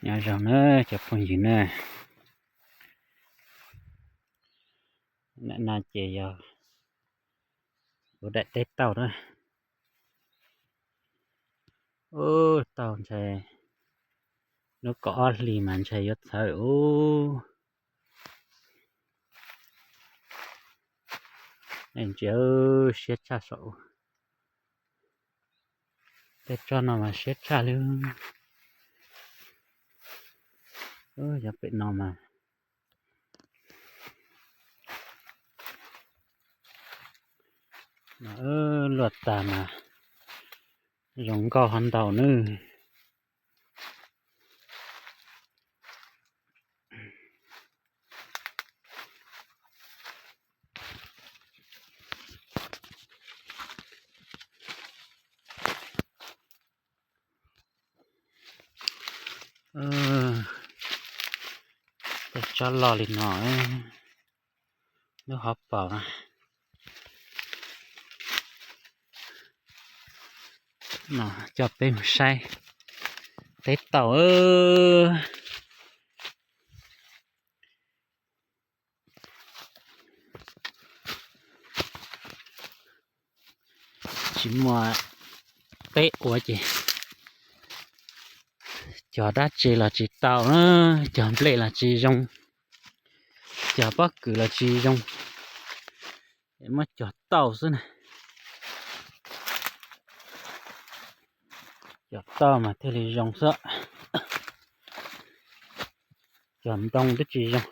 Nyob zoo na cov phooj ywg na, na ces yog kuv daim teb tauj na. Ub, tauj ntshai, lub kaum ob hlis mas ntshai yuav txhawv ub. Ntsia siab tshaj saum, tej tsob no mas siab tshaj li. Yog pem no mas luaj tag mas zoo nkauj ho ntau nawb. Tej tsob loj li no, lub hauv paus no. Coj peb mus saib teb tauj. Tsis muaj peb ua ces cog dab tsi los tsis tau na, cog nplej los tsis zoo, cog pob kws los tsis zoo, es muab cog tauj xwb na. Cog tauj mas thiaj li zoo xwb, cog ntoo twb tsis zoo.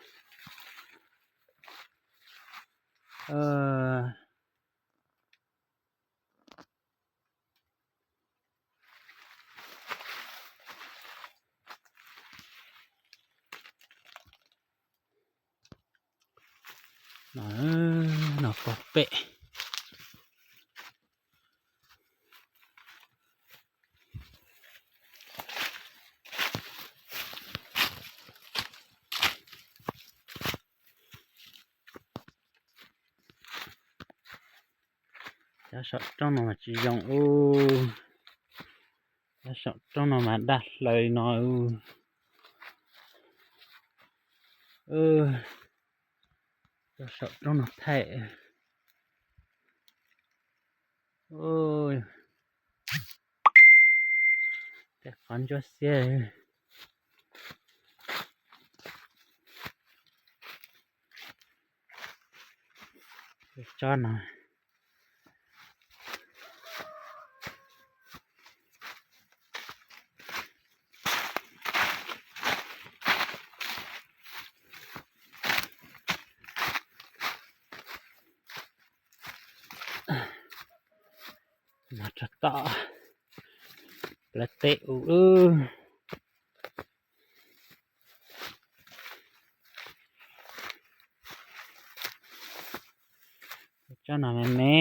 No pog pem. Cov saum roob no mas tsis zoo ub. Cov saum roob no mas daj hlaws li no. Cov saum roob no thaij. Tej qhov ntsuab xiab. Tsob no no rau tom plawv teb ub. Tsob no me me,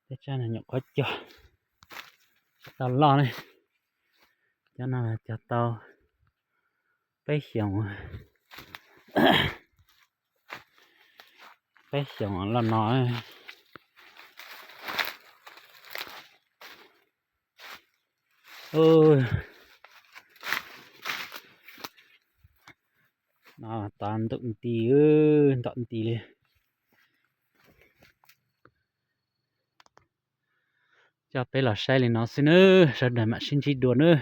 tej tsob no nyuam qhuav cog, tsis tau loj ne. Cov no cog tau peb xyoos, peb xyoos los no. No tod ntuj nti, ntom nti li. Coj peb los saib li no xwb nawb, sawv daws mam sib ntsib dua nawb.